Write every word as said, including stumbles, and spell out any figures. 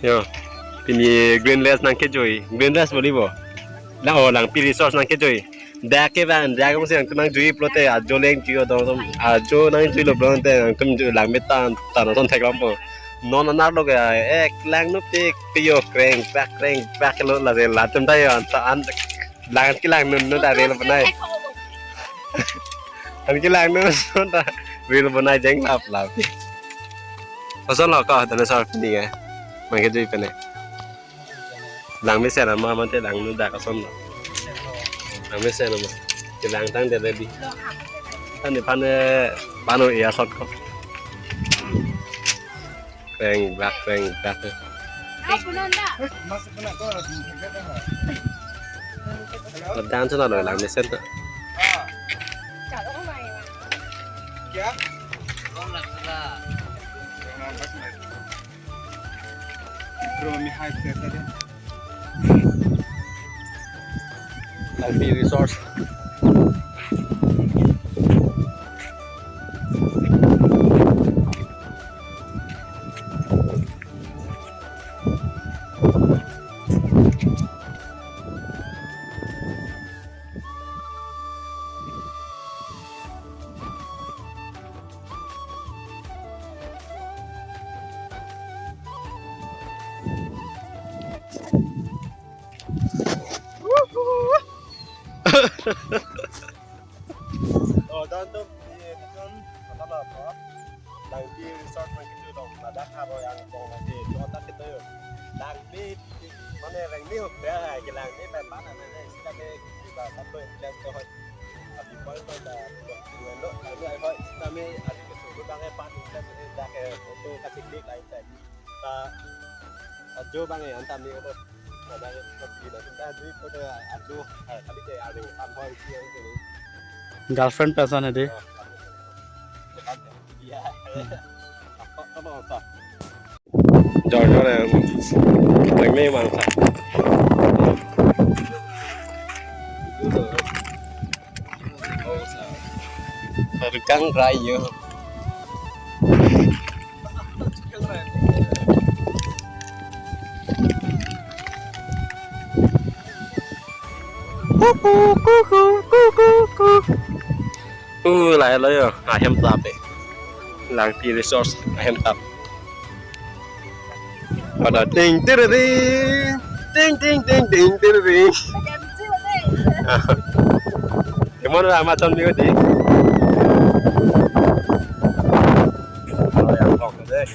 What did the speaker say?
Yo, pini Greenless nangkejui, Greenless bolibo. Lang, oh, Langpi Resort nangkejui. Dak ke bang, dak ke bang, nangjuipo te, ajo leng jui odong odong, ajo nangjuilo bang te, nangtum jui lang metan, tan ton thek lampo. Non anak lo ke, eh, lang nu pik, piyo kreng, bak kreng, bak lo la de, latum ta yo, an, an, lang ke lang nun, nun ta reel bonai. An ke lang nun, nun ta reel bonai jeng lap lap. Koson lo ko, dinosaur pini ke, nangkejui pen ne. Lang mesen ama mate lang nu dak ason lo. Lang mesen ama. Ke lang tang de ready. Tan ni pan, eh, pano iya sot ko. Kreng bak, kreng bak. Ladak anchot lo lang mesen to. Bro, mi hai presa de. Langpi Resort. Oh, dan tu di Dusun, apa apa? Langpi Resort nangkejui dong, ladak haro yang dong lagi, dua tak kita yuk. Langpi, mana rengni hotel lagi, Langpi memang ada deh, sila deh, kita tak tahu yang kita tahu. Tapi paling pada dua, dua lo, lalu ai hoi, kami ada ke suruh bang eh pan, kita sudah dah ke foto kasih klik lain teh. Ta ajo bang eh, anta mi apa? Ada yang kopi dah, kita juipo te ajo, eh, kali ke ada yang pan hoi sih yang ini. Girlfriend pesan ya, deh. Iya. Apa, apa, apa? Jor jor ya. Yang ni mangsa. Rekang rayo. Kuku, kuku, kuku, kuku. Uh, lahelo yo, ahem tap eh. Langpi Resort, ahem tap. Pada ting tiriring, ting ting ting ting tiriring. Kemon ba macam ni di. Oh, yang kok deh.